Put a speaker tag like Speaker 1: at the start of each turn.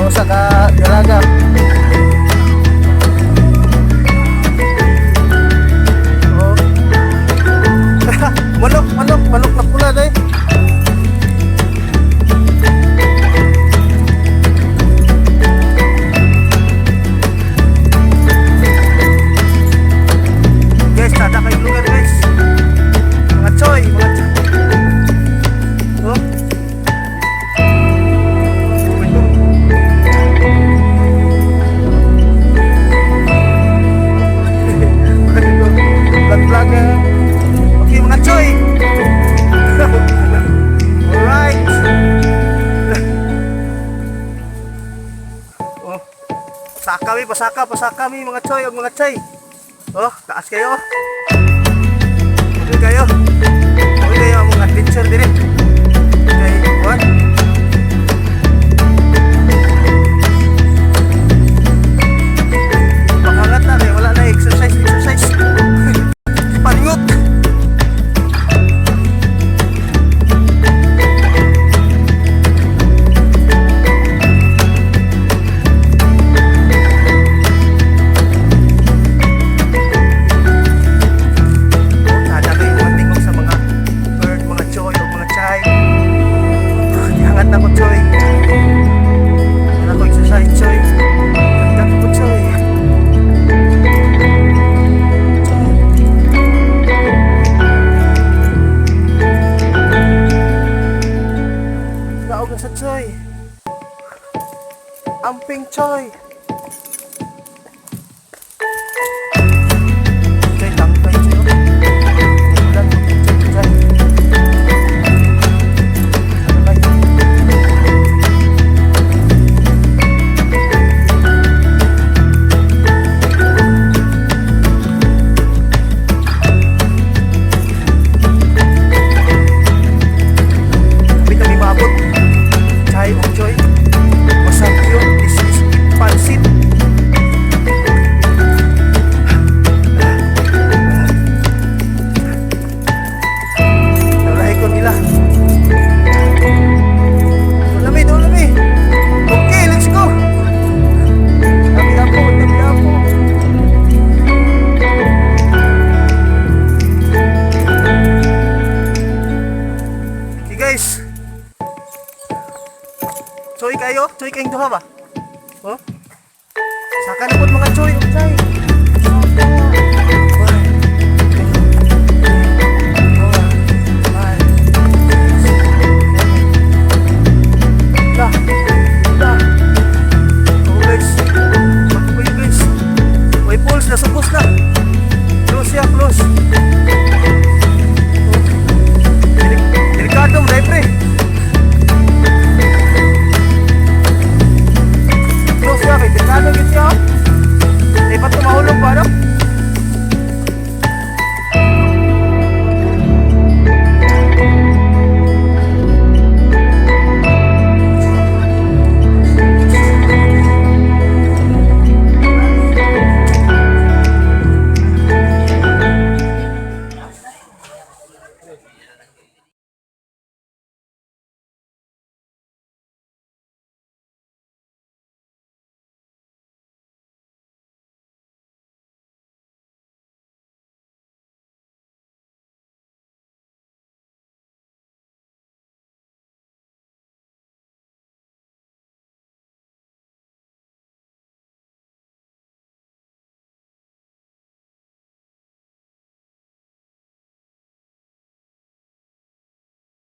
Speaker 1: Usa ka dalaga. Oh. Manok, manok, manok na pula day. Guys, tada kayong lugar, guys. Mga choy, mga choy. Oh. Vlog vlog. Okay, mga choy. Alright. Oh. Pasaka mi, pasaka, pasaka mi, mga choy ug mga chay. Oh, taas kayo. Okay kayo. Okay kayo ang mga adventure diri. Okay, what? Pakangat na eh, wala na exercise, exercise. Palingot. Oh, tada kayo mga tingog sa mga bird, mga choy o mga chay. Hangat na ko, choy. Wala ko exercise, choy. Ganda ko, choy. Choy. Naog na sa choy. Amping, choy. Choy, tangkay, choy. Ulan mo, choy, choy. Ano ba yun? Sabi kami maabot. Chai o choy. Masarap yun. This is pansit. Nalahi ko nila. Lami, lami. Okay, let's go. Tabi na po, tabi na po. Okay, guys. Choy kayo? Choy kayong duha ba? Oh? Saka na po, mga choy, oh, chay.